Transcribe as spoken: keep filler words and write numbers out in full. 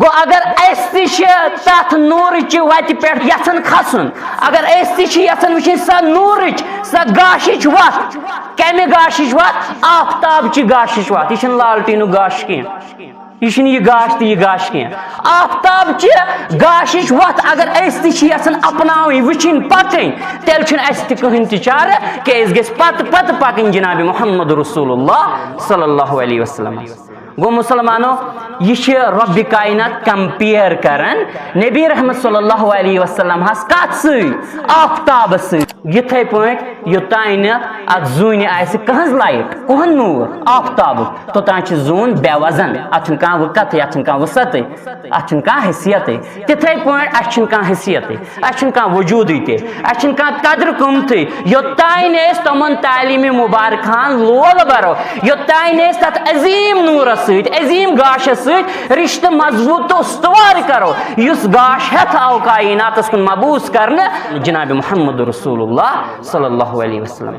گوٚو، اگر أسۍ تہِ چھِ تَتھ نوٗرٕچہِ وَتہِ پٮ۪ٹھ یَژھان کھسُن، اگر أسۍ تہِ چھِ یَژھان وٕچھِنۍ سۄ نوٗرٕچ، سۄ گاشِچ وَتھ، کَمہِ گاشِچ وَتھ؟ آفتابچہِ گاشِچ وَتھ۔ یہِ چھِنہٕ لالٹیٖنُک گاش کینٛہہ، یہِ چھِنہٕ یہِ گاش تہٕ یہِ گاش کینٛہہ۔ آفتابچہِ گاشِچ وَتھ اگر أسۍ تہِ چھِ یَژھان اَپناوٕنۍ، وٕچھِنۍ، پَکٕنۍ، تیٚلہِ چھُنہٕ اَسہِ تہِ کٕہٕنۍ تہِ چارٕ کینٛہہ۔ أسۍ گژھِ پَتہٕ پَتہٕ پَکٕنۍ جناب محمد رسول اللہ صلی اللہ علیہ وسلم۔ گوٚو مُسلمانو، یہِ چھِ رۄبِ کاینات compare کران نبی رحمت صلی اللہ علیہ وسلم ہس کتھ سۭتۍ؟ آفتابس سۭتۍ۔ یِتھے پٲٹھۍ یوٚتانۍ نہٕ اتھ زوٗنہِ آسہِ کٕہٕنٛز light، کٕہٕنٛز نوٗر آفتابُک، توٚتام چھِ زوٗن بے وزن، اتھ چھُنہٕ کانٛہہ وقتٕے، اتھ چھُنہٕ کانٛہہ وسعتٕے، اتھ چھُنہٕ کانٛہہ حیثیتٕے۔ تِتھے پٲٹھۍ اسہِ چھُنہٕ کانٛہہ حیثیتٕے، اسہِ چھُنہٕ کانٛہہ وجوٗدٕے تہِ، اسہِ چھُنہٕ کانٛہہ قدر قۭمتھٕے، یوٚتانۍ نہٕ أسۍ تِمن تعلیٖمِ مُبارکہن لول برو، یوٚتانۍ نہٕ أسۍ تتھ عظیٖم نوٗرس سۭتۍ، عظیٖم گاشس سۭتۍ رشتہٕ مضبوٗط تہٕ استوار کرو، یُس گاش ہٮ۪تھ آو کائناتس کُن مبعوث کرنہٕ جناب محمد رسول اللہ صلی اللہ علیہ وسلم۔